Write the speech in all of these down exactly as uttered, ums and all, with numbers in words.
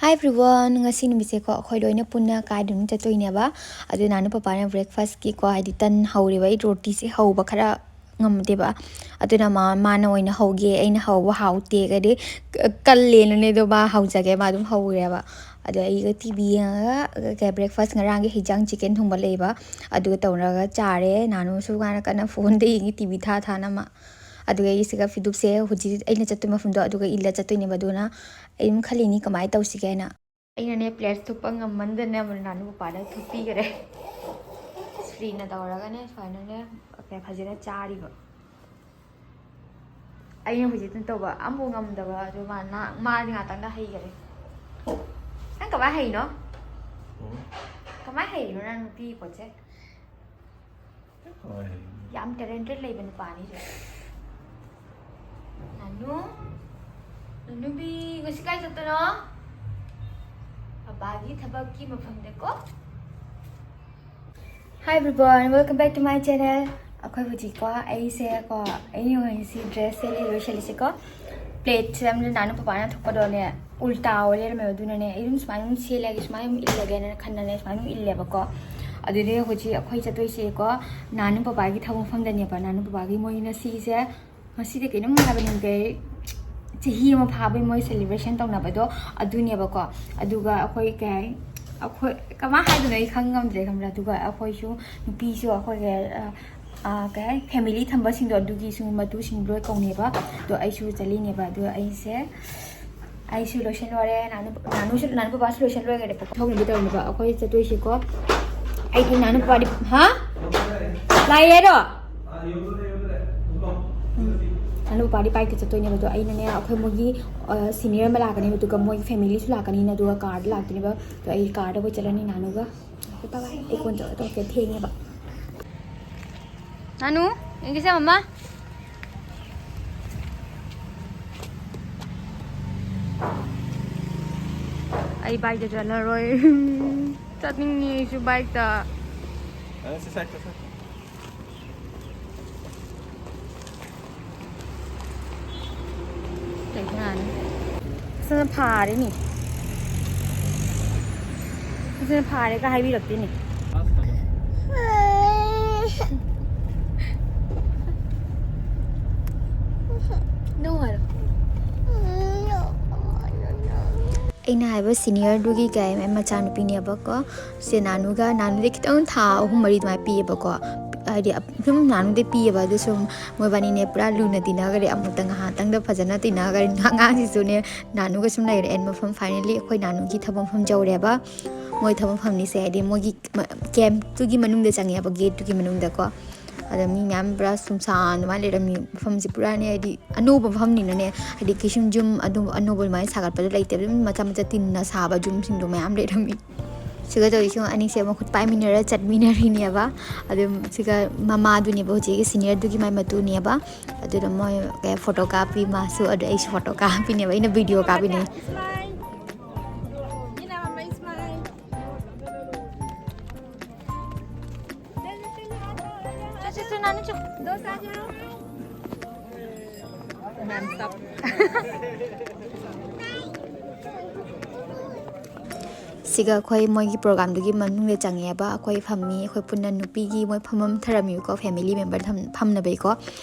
Hi everyone, ꯉꯁꯤ ꯅꯨꯃꯤꯠꯁꯦꯀꯣ ꯑꯩꯈꯣꯏ ꯂꯣꯏꯅ ꯄꯨꯟꯅ ꯀꯥꯏꯗꯅꯣ ꯆꯠꯇꯣꯏꯅꯦꯕ꯫ ꯑꯗꯨ ꯅꯥꯅꯨ ꯄꯄꯥꯅ ꯕ꯭ꯔꯦꯛꯐꯥꯁꯀꯤꯀꯣ, ꯍꯥꯏꯗꯤ ꯇꯟ ꯍꯧꯔꯦꯕ, ꯑꯩ ꯔꯣꯇꯤꯁꯦ ꯍꯧꯕ ꯈꯔ ꯉꯝꯗꯦꯕ꯫ ꯑꯗꯨꯅ ꯃꯥ ꯃꯥꯅ ꯑꯣꯏꯅ ꯍꯧꯒꯦ, ꯑꯩꯅ ꯍꯧꯕ ꯍꯥꯎꯇꯦꯒꯗꯤ ꯀꯜꯂꯦꯅꯅꯦ, ꯑꯗꯣ ꯃꯥ ꯍꯧꯖꯒꯦ, ꯃꯥ ꯑꯗꯨꯝ ꯍꯧꯔꯦꯕ꯫ ꯑꯗꯣ ꯑꯩꯒ ꯇꯤ ꯚꯤ ꯌꯦꯡꯉꯒ ꯀꯩ ꯕ꯭ꯔꯦꯛꯐꯥꯁ ꯉꯔꯥꯡꯒꯤ ꯍꯤꯟꯖꯥꯡ ꯆꯤꯀꯟ ꯊꯣꯡꯕ ꯂꯩꯕ, ꯑꯗꯨꯒ ꯇꯧꯔꯒ ꯆꯥꯔꯦ꯫ ꯅꯥꯅꯨꯁꯨ ꯃꯥꯅ ꯀꯟꯅ ꯐꯣꯟꯗ ꯌꯦꯡꯉꯤ, ꯇꯤ ꯚꯤ ꯊꯥ ꯊꯥꯅ ꯃꯥ꯫ ꯑꯗꯨꯒ ꯑꯩꯁꯤꯒ ꯐꯤꯗꯨꯞꯁꯦ ꯍꯧꯖꯤꯛ ꯑꯩꯅ ꯆꯠꯇꯣꯏ ꯃꯐꯝꯗꯣ ꯑꯗꯨꯒ ꯏꯜꯂ ꯆꯠꯇꯣꯏꯅꯦꯕ꯫ ꯑꯗꯨꯅ ꯑꯩ ꯑꯗꯨꯝ ꯈꯜꯂꯤꯅꯤ ꯀꯃꯥꯏꯅ ꯇꯧꯁꯤꯒꯦ ꯍꯥꯏꯅ꯫ ꯑꯩꯅꯅꯦ ꯄ꯭ꯂꯦꯠꯁ ꯊꯨꯞꯄ ꯉꯝꯃꯟꯗꯅ ꯅꯥꯅꯨ ꯄꯄꯥꯗ ꯊꯨꯞꯄꯤꯈꯔꯦ꯫ ꯁ꯭ꯔꯤꯅ ꯇꯧꯔꯒꯅꯦ ꯁꯨꯃꯥꯏꯅꯅꯦ ꯐꯖꯅ ꯆꯥꯔꯤꯕ꯫ ꯑꯩꯅ ꯍꯧꯖꯤꯛꯇ ꯇꯧꯕ ꯑꯃꯐꯥꯎ ꯉꯝꯗꯕ ꯑꯗꯨ ꯃꯥ ꯅꯍꯥꯛ-, ꯃꯥꯗꯤ ꯉꯥꯛꯇꯪꯗ ꯍꯩꯈꯔꯦ꯫ ꯅꯪ ꯀꯃꯥꯏ ꯍꯩꯅꯣ? ꯎꯝ꯫ ꯀꯃꯥꯏ ꯍꯩꯔꯤꯅꯣ ꯅꯪ ꯅꯨꯄꯤꯒꯤ ꯄꯣꯠꯁꯦ? ꯀꯃꯥꯏ ꯍꯩꯔꯤꯅꯣ? ꯌꯥꯝ ꯇꯦꯂꯦꯟꯇꯦꯠ ꯂꯩꯕ ꯅꯨꯄꯥꯅꯤ ꯁꯦ꯫ ꯅꯥꯅꯨ, ꯅꯥꯅꯨꯕꯤ, ꯉꯁꯤ ꯀꯥꯏ ꯆꯠꯇꯣꯏꯅꯣ? ꯕꯕꯥꯒꯤ ꯊꯕꯛꯀꯤ ꯃꯐꯝꯗꯀꯣ꯫ Hi everyone, welcome back to my channel. ꯑꯩꯈꯣꯏ ꯍꯧꯖꯤꯛꯀꯣ, ꯑꯩꯁꯦ ꯀꯣ, ꯑꯩꯅ ꯉꯁꯤ ꯗ꯭ꯔꯦꯁꯁꯦ ꯂꯣꯏꯁꯤꯜꯂꯤꯁꯦꯀꯣ꯫ ꯄ꯭ꯂꯦꯠꯁꯦ ꯑꯃꯅ ꯅꯥꯅꯨ ꯄꯄꯥꯅ ꯊꯣꯛꯄꯗꯣꯅꯦ, ꯎꯜꯇꯥ ꯑꯣꯏ ꯂꯩꯔꯝꯃꯦꯕ꯫ ꯑꯗꯨꯅꯅꯦ, ꯑꯩ ꯑꯗꯨꯝ ꯁꯨꯃꯥꯏꯅ ꯑꯗꯨꯝ ꯁꯦꯠꯂꯒꯦ, ꯁꯨꯃꯥꯏꯅ ꯑꯗꯨꯝ ꯏꯜꯂꯒꯦꯅ ꯈꯟꯗꯅꯦ, ꯁꯨꯃꯥꯏꯅ ꯑꯗꯨꯝ ꯏꯜꯂꯦꯕꯀꯣ꯫ ꯑꯗꯨꯗꯤ ꯍꯧꯖꯤꯛ ꯑꯩꯈꯣꯏ ꯆꯠꯇꯣꯏꯁꯦꯀꯣ, ꯅꯥꯅꯨ ꯄꯄꯥꯒꯤ ꯊꯕꯛ ꯃꯐꯝꯗꯅꯦꯕ꯫ ꯅꯥꯅꯨ ꯄꯄꯥꯒꯤ ꯃꯣꯏ ꯉꯁꯤꯁꯦ, ꯉꯁꯤꯗꯤ ꯀꯩꯅꯣꯝ ꯍꯥꯏꯕꯅꯤꯡꯗꯦ, ꯆꯍꯤ ꯑꯃ ꯐꯥꯕꯩ ꯃꯣꯏ ꯁꯦꯂꯦꯕ꯭ꯔꯦꯁꯟ ꯇꯧꯅꯕꯗꯣ ꯑꯗꯨꯅꯦꯕꯀꯣ꯫ ꯑꯗꯨꯒ ꯑꯩꯈꯣꯏ ꯀꯩ ꯍꯥꯏ-, ꯑꯩꯈꯣꯏ ꯀꯃꯥꯏꯅ ꯍꯥꯏꯗꯣꯏꯅꯣ ꯑꯩ ꯈꯪ ꯉꯝꯗ꯭ꯔꯦ, ꯈꯪꯕ꯭ꯔꯥ? ꯑꯗꯨꯒ ꯑꯩꯈꯣꯏꯁꯨ ꯅꯨꯄꯤꯁꯨ ꯑꯩꯈꯣꯏꯒꯤ, ꯑ, ꯑ, ꯀꯩ ꯍꯥꯏ, ꯐꯦꯃꯤꯂꯤ ꯊꯝꯕꯁꯤꯡꯗꯣ ꯑꯗꯨꯒꯤꯁꯨ ꯃꯇꯨꯁꯤꯡ ꯂꯣꯏ ꯀꯧꯅꯦꯕ꯫ ꯑꯗꯣ ꯑꯩꯁꯨ ꯆꯠꯂꯤꯅꯦꯕ꯫ ꯑꯗꯣ ꯑꯩꯁꯦ, ꯑꯩꯁꯨ ꯂꯣꯏꯁꯤꯜꯂꯣꯏꯔꯦ, ꯅꯥꯅꯨ-, ꯅꯥꯅꯨꯁꯨ, ꯅꯥꯅꯨ ꯄꯄꯥꯁꯨ ꯂꯣꯏꯁꯤꯜꯂꯣꯏꯈꯔꯦꯕꯀꯣ꯫ ꯊꯣꯡꯅꯕ ꯇꯧꯔꯝꯃꯦꯕ ꯑꯩꯈꯣꯏ ꯆꯠꯇꯣꯏꯁꯤꯀꯣ꯫ ꯑꯩꯗꯤ ꯅꯥꯅꯨ ꯄꯄꯥꯗꯤ, ꯍꯥ? ꯂꯥꯛꯑꯦ ꯍꯥꯏꯔꯣ? ꯎꯝ꯫ ꯅꯥꯅꯨ ꯄꯄꯥꯗꯤ ꯕꯥꯏꯛꯇ ꯆꯠꯇꯣꯏꯅꯦꯕ꯫ ꯑꯗꯣ ꯑꯩꯅꯅꯦ, ꯑꯩꯈꯣꯏ ꯃꯣꯏꯒꯤ, ꯑ, ꯁꯤꯅꯤꯌꯔ ꯑꯃ ꯂꯥꯛꯀꯅꯤ, ꯑꯗꯨꯒ ꯃꯣꯏꯒꯤ ꯐꯦꯃꯤꯂꯤꯁꯨ ꯂꯥꯛꯀꯅꯤꯅ, ꯑꯗꯨꯒ ꯀꯥꯔꯗ ꯂꯥꯛꯇꯣꯏꯅꯦꯕ꯫ ꯑꯗꯣ ꯑꯩ ꯀꯥꯔꯗ ꯑꯩꯈꯣꯏ ꯆꯠꯂꯅꯤ ꯅꯥꯅꯨꯒ꯫ ꯑꯩ ꯀꯣꯟ ꯇꯧꯔ ꯇꯧꯔꯛꯀꯦ, ꯊꯦꯡꯉꯦꯕ꯫ ꯅꯥꯅꯨ, ꯌꯦꯡꯒꯦꯁꯦ ꯃꯃꯥ꯫ ꯑꯩ ꯕꯥꯏꯛꯇ ꯆꯠꯂꯔꯣꯏ꯫ ꯆꯠꯅꯤꯡꯉꯤ ꯑꯩꯁꯨ ꯕꯥꯏꯛꯇ꯫ ꯑ, ꯁꯤ ꯁꯥꯏꯠꯇ, ꯁꯥꯏꯠꯇ꯫ ꯐꯖꯅ ꯐꯥꯔꯦꯅꯦ꯫ ꯐꯖꯅ ꯐꯥꯔꯦꯒ ꯍꯥꯏꯕꯤꯔꯛꯇꯦꯅꯦ꯫ No ꯍꯥꯏꯔꯣ꯫ ꯑꯩꯅ ꯍꯥꯏꯕ ꯁꯤꯅꯤꯌꯔꯗꯨꯒꯤ ꯀꯩ ꯍꯥꯏ, ꯃꯆꯥꯅꯨꯄꯤꯅꯦꯕꯀꯣ꯫ ꯁꯦ ꯅꯥꯅꯨꯒ, ꯅꯥꯅꯨꯗꯤ ꯈꯤꯇꯪ ꯊꯥ ꯑꯍꯨꯝ ꯃꯔꯤ ꯑꯗꯨꯃꯥꯏꯅ ꯄꯤꯌꯦꯕꯀꯣ꯫ ꯍꯥꯏꯗꯤ ꯁꯨꯝ ꯅꯥꯅꯨꯗꯤ ꯄꯤꯌꯦꯕ, ꯑꯗꯨ ꯁꯨꯝ ꯃꯣꯏꯕꯥꯅꯤꯅꯦ ꯄꯨꯔꯥ ꯂꯨꯅ ꯇꯤꯟꯅꯈ꯭ꯔꯦ꯫ ꯑꯃꯨꯛꯇ ꯉꯥꯏꯍꯥꯛꯇꯪꯗ ꯐꯖꯅ ꯇꯤꯟꯅꯈ꯭ꯔꯦ꯫ ꯑꯉꯥꯡꯁꯤꯁꯨꯅꯦ ꯅꯥꯅꯨꯒ ꯁꯨꯝ ꯂꯩꯔꯦ꯫ ꯑꯦꯟ ꯃꯐꯝ, finally ꯑꯩꯈꯣꯏ ꯅꯥꯅꯨꯒꯤ ꯊꯕꯛ ꯃꯐꯝ ꯌꯧꯔꯦꯕ꯫ ꯃꯣꯏ ꯊꯕꯛ ꯃꯐꯝꯅꯤꯁꯦ ꯍꯥꯏꯗꯤ ꯃꯣꯏꯒꯤ ꯀꯦꯝꯞꯇꯨꯒꯤ ꯃꯅꯨꯡꯗ ꯆꯪꯉꯦꯕ, ꯒꯦꯠꯇꯨꯒꯤ ꯃꯅꯨꯡꯗꯀꯣ꯫ ꯑꯗ ꯃꯤ ꯃꯌꯥꯝ ꯄꯨꯔꯥ ꯁꯨꯝꯁꯥꯟ ꯑꯗꯨꯃꯥꯏꯅ ꯂꯩꯔꯝꯃꯤ꯫ ꯃꯐꯝꯁꯦ ꯄꯨꯔꯥꯅꯦ ꯍꯥꯏꯗꯤ ꯑꯅꯧꯕ ꯃꯐꯝꯅꯤꯅꯅꯦ, ꯍꯥꯏꯗꯤ ꯀꯩꯁꯨꯝ ꯌꯨꯝ ꯑꯗꯨꯝ ꯑꯅꯧꯕ ꯑꯗꯨꯃꯥꯏꯅ ꯁꯥꯒꯠꯄꯗꯣ ꯂꯩꯇꯦꯕ, ꯑꯗꯨꯝ ꯃꯆꯥ ꯃꯆꯥ ꯇꯤꯟꯅ ꯁꯥꯕ ꯌꯨꯝꯁꯤꯡꯗꯣ ꯃꯌꯥꯝ ꯂꯩꯔꯝꯃꯤ꯫ ꯁꯤꯒ ꯇꯧꯔꯤꯁꯤ ꯑꯅꯤꯁꯦ ꯃꯈꯨꯠ ꯄꯥꯏꯃꯤꯟꯅꯔ ꯆꯠꯃꯤꯟꯅꯔꯤꯅꯦꯕ꯫ ꯑꯗꯨꯝ ꯁꯤꯒ ꯃꯃꯥꯗꯨꯅꯦꯕ, ꯍꯧꯖꯤꯛꯀꯤ ꯁꯤꯅꯤꯌꯔꯗꯨꯒꯤ ꯃꯥꯏ ꯃꯇꯨꯅꯦꯕ꯫ ꯑꯗꯨꯗ ꯃꯣꯏ ꯐꯣꯇꯣ ꯀꯥꯞꯄꯤ, ꯃꯥꯁꯨ꯫ ꯑꯗꯨ ꯑꯩꯁꯨ ꯐꯣꯇꯣ ꯀꯥꯞꯄꯤꯅꯦꯕ, ꯑꯩꯅ ꯚꯤꯗꯤꯑꯣ ꯀꯥꯞꯄꯤꯅꯦ꯫ ꯁꯤꯒ ꯑꯩꯈꯣꯏ ꯃꯣꯏꯒꯤ ꯄ꯭ꯔꯣꯒꯥꯝꯗꯨꯒꯤ ꯃꯅꯨꯡꯗ ꯆꯪꯉꯦꯕ꯫ ꯑꯩꯈꯣꯏ ꯐꯝꯃꯤ, ꯑꯩꯈꯣꯏ ꯄꯨꯟꯅ ꯅꯨꯄꯤꯒꯤ ꯃꯣꯏ ꯐꯝꯐꯝ ꯊꯔꯝꯃꯤꯕꯀꯣ, ꯐꯦꯃꯤꯂꯤ ꯃꯦꯝꯕꯔ ꯐꯝꯅꯕꯩꯀꯣ꯫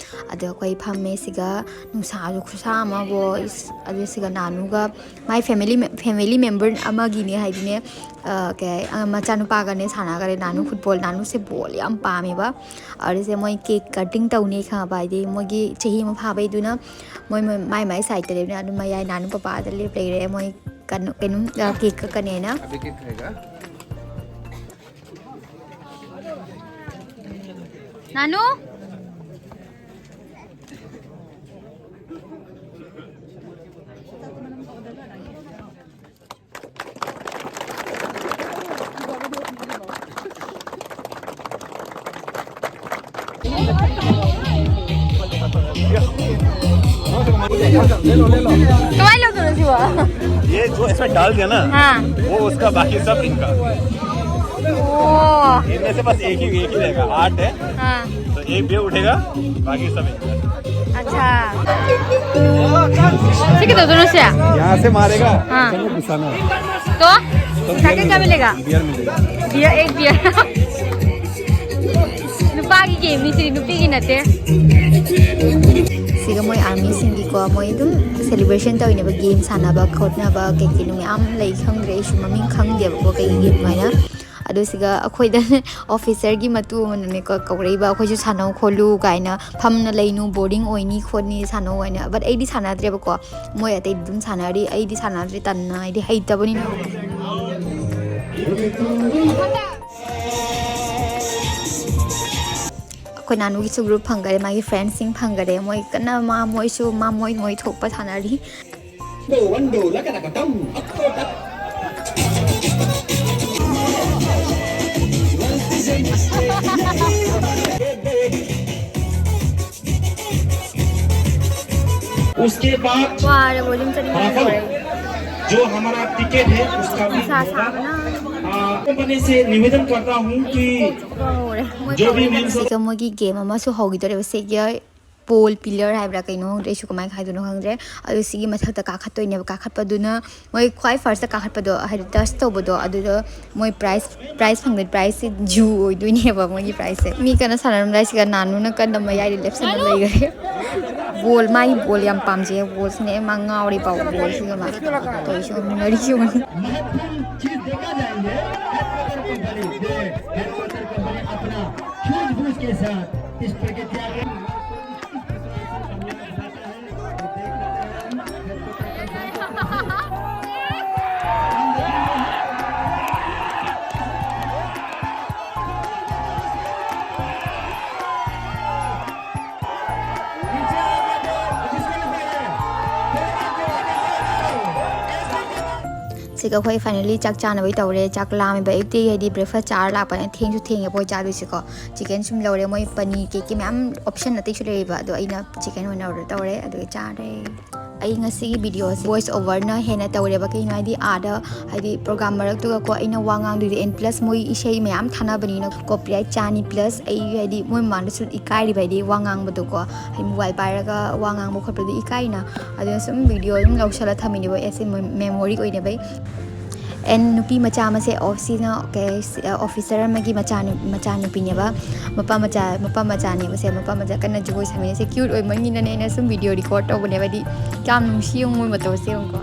ꯑꯗꯣ ꯑꯩꯈꯣꯏ ꯐꯝꯃꯦ꯫ ꯁꯤꯒ ꯅꯨꯡꯁꯥꯁꯨ ꯈꯨꯁꯥ ꯑꯃꯕꯣ꯫ ꯏꯁ, ꯑꯗꯨ ꯁꯤꯒ ꯅꯥꯅꯨꯒ ꯃꯥꯏ ꯐꯦꯃꯤꯂꯤ ꯃꯦ-, ꯐꯦꯃꯤꯂꯤ ꯃꯦꯝꯕꯔ ꯑꯃꯒꯤꯅꯦ ꯍꯥꯏꯗꯤꯅꯦ, ꯑ, ꯀꯩ ꯍꯥꯏ-, ꯑ, ꯃꯆꯥꯅꯨꯄꯥꯒꯅꯦ ꯁꯥꯟꯅꯈꯔꯦ꯫ ꯅꯥꯅꯨ ꯐꯨꯠꯕꯣꯜ, ꯅꯥꯅꯨꯁꯦ ꯕꯣꯜ ꯌꯥꯝ ꯄꯥꯝꯃꯦꯕ꯫ ꯑꯗꯨꯁꯦ ꯃꯣꯏ ꯀꯦꯛ ꯀꯠꯇꯤꯡ ꯇꯧꯅꯤ ꯈꯪꯉꯕ, ꯍꯥꯏꯗꯤ ꯃꯣꯏꯒꯤ ꯆꯍꯤ ꯑꯃ ꯐꯥꯕꯩꯗꯨꯅ ꯃꯣꯏ, ꯃꯣꯏ ꯃꯥꯏ ꯃꯥꯏ ꯁꯥꯏꯗꯠꯇ ꯂꯦꯞꯅ ꯑꯗꯨꯝ ꯃꯌꯥꯏ ꯅꯥꯅꯨ ꯄꯄꯥꯗ ꯂꯦꯞ ꯂꯩꯔꯦ꯫ ꯃꯣꯏ ꯀꯩꯅꯣ, ꯀꯩꯅꯣꯝ, ꯑ, ꯀꯦꯛ ꯀꯛꯀꯅꯦꯅ꯫ अभी केक खाएगा। ꯅꯥꯅꯨ? ꯀꯃꯥꯏꯅ ꯂꯧꯗꯣꯏꯅꯣ ꯁꯤꯕꯣ? ये जो इसमें डाल दिया ना, हाँ। वो उसका, बाकी सब इनका। ओ। इनमें से बस एक ही, एक ही रहेगा, आठ है। हाँ। तो एक भी उठेगा, बाकी सब इनका। अच्छा। ꯁꯤ ꯀꯩꯗꯧꯗꯣꯏꯅꯣ ꯁꯦ? यहाँ से मारेगा। हाँ। चलो, गुस्सा ना हो। तो पैकेट क्या मिलेगा? बियर मिलेगा। बियर, एक बियर। ꯅꯨꯄꯥꯒꯤ ꯒꯦꯝꯅꯤ ꯁꯤꯗꯤ, ꯅꯨꯄꯤꯒꯤ ꯅꯠꯇꯦ꯫ ꯁꯤꯒ ꯃꯣꯏ ꯑꯥꯔꯃꯤꯁꯤꯡꯒꯤꯀꯣ, ꯃꯣꯏ ꯑꯗꯨꯝ ꯁꯦꯂꯦꯕ꯭ꯔꯦꯁꯟ ꯇꯧꯔꯤꯅꯦꯕ, ꯒꯦꯝ ꯁꯥꯟꯅꯕ ꯈꯣꯠꯅꯕ ꯀꯩ ꯀꯩꯅꯣ ꯃꯌꯥꯝ ꯂꯩ꯫ ꯈꯪꯗ꯭ꯔꯦ ꯑꯩꯁꯨ, ꯃꯃꯤꯡ ꯈꯪꯗꯦꯕꯀꯣ ꯀꯩ ꯒꯦꯝ ꯍꯥꯏꯅ꯫ ꯑꯗꯨ ꯁꯤꯒ ꯑꯩꯈꯣꯏꯗ ꯑꯣꯐꯤꯁꯔꯒꯤ ꯃꯇꯨ ꯑꯃꯅꯅꯦꯀꯣ ꯀꯧꯔꯛꯏꯕ, ꯑꯩꯈꯣꯏꯁꯨ ꯁꯥꯟꯅꯧ ꯈꯣꯠꯂꯨ ꯀꯥꯏꯅ, ꯐꯝꯅ ꯂꯩꯅꯨ, ꯕꯣꯔꯤꯡ ꯑꯣꯏꯅꯤ ꯈꯣꯠꯅꯤ, ꯁꯥꯟꯅꯧ ꯍꯥꯏꯅ꯫ ꯕꯠ ꯑꯩꯗꯤ ꯁꯥꯟꯅꯗ꯭ꯔꯦꯕꯀꯣ, ꯃꯣꯏ ꯑꯇꯩꯗꯤ ꯑꯗꯨꯝ ꯁꯥꯟꯅꯔꯤ, ꯑꯩꯗꯤ ꯁꯥꯟꯅꯗ꯭ꯔꯦ, ꯇꯟꯅ, ꯑꯩꯗꯤ ꯍꯩꯇꯕꯅꯤꯅ꯫ ꯑꯩꯈꯣꯏ ꯅꯥꯅꯨꯒꯤꯁꯨ ꯒ꯭ꯔꯨꯞ ꯐꯪꯈꯔꯦ, ꯃꯥꯒꯤ ꯐ꯭ꯔꯦꯟꯁꯤꯡ ꯐꯪꯈꯔꯦ, ꯃꯣꯏ ꯀꯟꯅ ꯃꯥ ꯃꯣꯏꯁꯨ ꯃꯥ ꯃꯣꯏ ꯃꯣꯏ ꯊꯣꯛꯄ ꯁꯥꯟꯅꯔꯤ꯫ उसके बाद ꯋꯥꯔꯦ, ꯕꯣꯔꯗꯤꯡ ꯆꯠꯅꯤꯡꯕꯅ राफल ꯂꯣꯏꯔꯦ꯫ जो हमारा टिकट है उसका भी ꯅꯨꯡꯁꯥ ꯁꯥꯕꯅ आ, कंपनी से निवेदन करता हूँ कि ꯉꯥꯎꯔꯦ꯫ ꯃꯣꯏ जो भी ꯀꯧꯔꯦ꯫ मेरे साथ ꯁꯤꯒ ꯃꯣꯏꯒꯤ ꯒꯦꯝ ꯑꯃꯁꯨ ꯍꯧꯈꯤꯗꯣꯔꯦꯕ꯫ ꯁꯤꯒꯤ ꯄꯣꯜ ꯄꯤꯂꯔ ꯍꯥꯏꯕ꯭ꯔꯥ ꯀꯩꯅꯣ ꯈꯪꯗ꯭ꯔꯦ, ꯑꯩꯁꯨ ꯀꯃꯥꯏꯅ ꯍꯥꯏꯗꯣꯏꯅꯣ ꯈꯪꯗ꯭ꯔꯦ꯫ ꯑꯗꯨ ꯁꯤꯒꯤ ꯃꯊꯛꯇ ꯀꯥꯈꯠꯇꯣꯏꯅꯦꯕ꯫ ꯀꯥꯈꯠꯄꯗꯨꯅ ꯃꯣꯏ ꯈ꯭ꯋꯥꯏ ꯐꯥꯔꯁꯇ ꯀꯥꯈꯠꯄꯗꯣ, ꯍꯥꯏꯗꯤ ꯇꯁ ꯇꯧꯕꯗꯣ, ꯑꯗꯨꯗꯣ ꯃꯣꯏ ꯄ꯭ꯔꯥꯏꯖ ꯄ꯭ꯔꯥꯏꯖ ꯐꯪꯗꯣꯏ, ꯄ꯭ꯔꯥꯏꯖꯁꯦ ꯖꯨ ꯑꯣꯏꯗꯣꯏꯅꯦꯕ ꯃꯣꯏꯒꯤ ꯄ꯭ꯔꯥꯏꯖꯁꯦ꯫ ꯃꯤ ꯀꯟꯅ ꯁꯥꯟꯅꯔꯝꯗꯥꯏ ꯁꯤꯒ ꯅꯥꯅꯨꯅ ꯀꯟꯅ ꯃꯌꯥꯏꯗ ꯂꯦꯞꯁꯟꯅ ꯂꯩꯈ꯭ꯔꯦ꯫ ꯕꯣꯜ, ꯃꯥꯒꯤ ꯕꯣꯜ ꯌꯥꯝ ꯄꯥꯝꯖꯩ꯫ ꯕꯣꯜꯁꯤꯅ ꯃꯥ ꯉꯥꯎꯔꯦ ꯄꯥꯎ꯫ ꯕꯣꯜꯁꯤꯒ ꯃꯥ ꯇꯧꯔꯤꯁꯤ ꯌꯦꯡꯉꯨ, ꯃꯨꯟꯅꯔꯤꯁꯤ ꯌꯦꯡꯉꯨ꯫ महत्वपूर्ण चीज देखा जाएंगे, हेडक्वार्टर कंपनी, हेडक्वार्टर कंपनी अपना ह्यूज बूस्ट के साथ इस प्रक्रिया ꯁꯤꯒ ꯑꯩꯈꯣꯏ ꯐꯥꯏꯅꯦꯜꯂꯤ ꯆꯥꯛ ꯆꯥꯅꯕꯩ ꯇꯧꯔꯦ꯫ ꯆꯥꯛ ꯂꯥꯝꯃꯦꯕ, ꯑꯌꯨꯛꯇꯤ ꯍꯥꯏꯗꯤ ꯕ꯭ꯔꯦꯛꯐꯥꯁ ꯆꯥꯔ ꯂꯥꯛꯄꯅꯤꯅ ꯊꯦꯡꯁꯨ ꯊꯦꯡꯉꯦꯕ ꯑꯩꯈꯣꯏ ꯆꯥꯗꯣꯏꯁꯤꯀꯣ꯫ ꯆꯤꯀꯟ ꯁꯨꯝ ꯂꯧꯔꯦ, ꯃꯣꯏ ꯄꯅꯤꯔ ꯀꯦꯛꯀꯤ ꯃꯌꯥꯝ ꯑꯣꯞꯁꯟ ꯑꯇꯩꯁꯨ ꯂꯩꯌꯦꯕ, ꯑꯗꯣ ꯑꯩꯅ ꯆꯤꯀꯟ ꯑꯣꯏꯅ ꯑꯣꯔꯗꯔ ꯇꯧꯔꯦ, ꯑꯗꯨꯒ ꯆꯥꯔꯦ꯫ ꯑꯩ ꯉꯁꯤꯒꯤ ꯚꯤꯗꯤꯑꯣꯁꯦ ꯚꯣꯏꯁ ꯑꯣꯚꯔꯅ ꯍꯦꯟꯅ ꯇꯧꯔꯦꯕ꯫ ꯀꯩꯅꯣ ꯍꯥꯏꯗꯤ, ꯑꯥꯗ ꯍꯥꯏꯗꯤ ꯄ꯭ꯔꯣꯒ꯭ꯔꯥꯝ ꯃꯔꯛꯇꯨꯒꯀꯣ ꯑꯩꯅ ꯋꯥ ꯉꯥꯡꯗꯣꯏꯗꯤ, and plus ꯃꯣꯏ ꯏꯁꯩ ꯃꯌꯥꯝ ꯊꯥꯅꯕꯅꯤꯅ ꯀꯣꯄꯤꯔꯥꯏꯠ ꯆꯥꯅꯤ, plus ꯑꯩ ꯍꯥꯏꯗꯤ ꯃꯣꯏ ꯃꯃꯥꯡꯗꯁꯨ ꯏꯀꯥꯏꯔꯤꯕ, ꯍꯥꯏꯗꯤ ꯋꯥ ꯉꯥꯡꯕꯗꯣꯀꯣ, ꯍꯥꯏꯗꯤ ꯃꯣꯕꯥꯏꯜ ꯄꯥꯏꯔꯒ ꯋꯥ ꯉꯥꯡꯕ ꯈꯣꯠꯄꯗꯤ ꯏꯀꯥꯏꯅ꯫ ꯑꯗꯨꯅ ꯁꯨꯝ ꯚꯤꯗꯤꯑꯣ ꯑꯗꯨꯝ ꯂꯧꯁꯜꯂ ꯊꯝꯃꯤꯅꯦꯕ, as a memory ꯑꯣꯏꯅꯕꯩ꯫ And ꯅꯨꯄꯤ ꯃꯆꯥ ꯑꯃꯁꯦ ꯑꯣꯐꯤꯁꯅ, ꯀꯩ ꯍꯥꯏꯁꯤ, ꯑꯣꯐꯤꯁꯔ ꯑꯃꯒꯤ ꯃꯆꯥꯅꯨ-, ꯃꯆꯥꯅꯨꯄꯤꯅꯦꯕ꯫ ꯃꯄꯥ ꯃꯆꯥ, ꯃꯄꯥ ꯃꯆꯥꯅꯦꯕꯁꯦ, ꯃꯄꯥ ꯃꯆꯥ ꯀꯟꯅ ꯖꯒꯣꯏ ꯁꯥꯃꯤꯟꯅꯁꯦ꯫ ꯀ꯭ꯌꯨꯠ ꯑꯣꯏꯃꯟꯒꯤꯗꯅ ꯑꯩꯅ ꯁꯨꯝ ꯚꯤꯗꯤꯑꯣ ꯔꯤꯀꯣꯔꯗ ꯇꯧꯕꯅꯦꯕ, ꯍꯥꯏꯗꯤ ꯀꯌꯥꯝ ꯅꯨꯡꯁꯤ ꯌꯦꯡꯉꯨ ꯃꯣꯏ ꯃꯇꯧꯁꯦ ꯌꯦꯡꯉꯨꯀꯣ꯫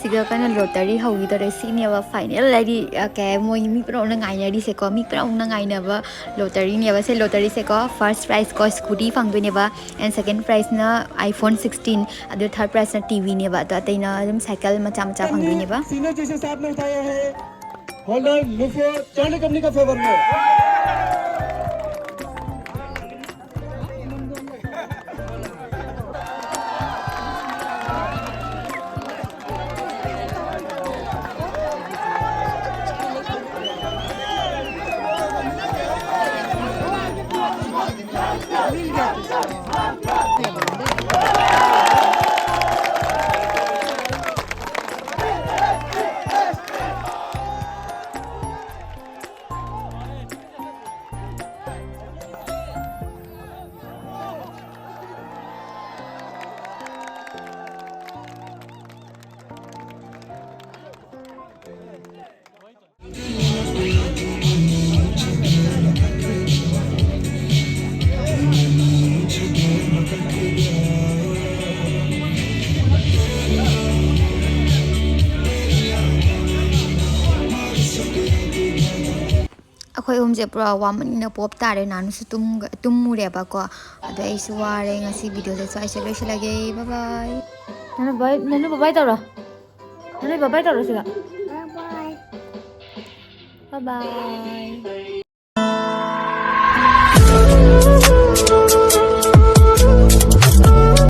ꯁꯤꯒ ꯀꯟꯅ ꯂꯣꯇꯔꯤ ꯍꯧꯈꯤꯗꯧꯔꯦ꯫ ꯁꯤꯅꯦꯕ ꯐꯥꯏꯅꯦꯜ, ꯍꯥꯏꯗꯤ, ꯑ, ꯀꯩ ꯍꯥꯏ, ꯃꯣꯏ ꯃꯤ ꯄꯨꯝꯅꯃꯛꯅ ꯉꯥꯏꯅꯔꯤꯁꯦꯀꯣ, ꯃꯤ ꯄꯨꯝꯅꯃꯛꯅ ꯉꯥꯏꯅꯕ ꯂꯣꯇꯔꯤꯅꯦꯕ꯫ ꯁꯦ, ꯂꯣꯇꯔꯤꯁꯦꯀꯣ, ꯐꯥꯔꯁ ꯄ꯭ꯔꯥꯏꯖꯀꯣ ꯁ꯭ꯀꯨꯇꯤ ꯐꯪꯗꯣꯏꯅꯦꯕ, and ꯁꯦꯀꯦꯟ ꯄ꯭ꯔꯥꯏꯖꯅ iPhone sixteen, ꯑꯗꯨ ꯊꯥꯔꯠ ꯄ꯭ꯔꯥꯏꯖꯅ ꯇꯤ ꯚꯤꯅꯦꯕ꯫ ꯑꯗꯣ ꯑꯇꯩꯅ ꯑꯗꯨꯝ ꯁꯥꯏꯀꯜ ꯃꯆꯥ ꯃꯆꯥ ꯐꯪꯗꯣꯏꯅꯦꯕ꯫ Senior जैसे साथ में उठाया है, होल्डर नुफो चांडी कंपनी का फेवर में। ꯑꯩꯈꯣꯏ ꯑꯍꯨꯝꯁꯦ ꯄꯨꯔꯥ ꯋꯥꯃꯟꯅ ꯄꯣꯞ ꯇꯥꯔꯦ꯫ ꯅꯥꯅꯨꯁꯨ ꯇꯨꯝꯒ-, ꯇꯨꯝꯃꯨꯔꯦꯕꯀꯣ꯫ ꯑꯗꯣ ꯑꯩꯁꯨ ꯋꯥꯔꯦ꯫ ꯉꯁꯤ ꯚꯤꯗꯤꯑꯣꯁꯦ ꯁ꯭ꯋꯥꯏꯁꯦ ꯂꯣꯏꯁꯤꯜꯂꯒꯦ꯫ ꯕꯥꯏ ꯕꯥꯏ꯫ ꯅꯥꯅꯨ ꯕꯥꯏ, ꯅꯥꯅꯨ ꯕꯥꯏ ꯕꯥꯏ ꯇꯧꯔꯣ꯫ ꯅꯥꯅꯨ ꯕꯥꯏ ꯕꯥꯏ ꯇꯧꯔꯣ ꯁꯤꯒ꯫ ꯕꯥꯏ ꯕꯥꯏ꯫ ꯕꯥꯏ ꯕꯥꯏ꯫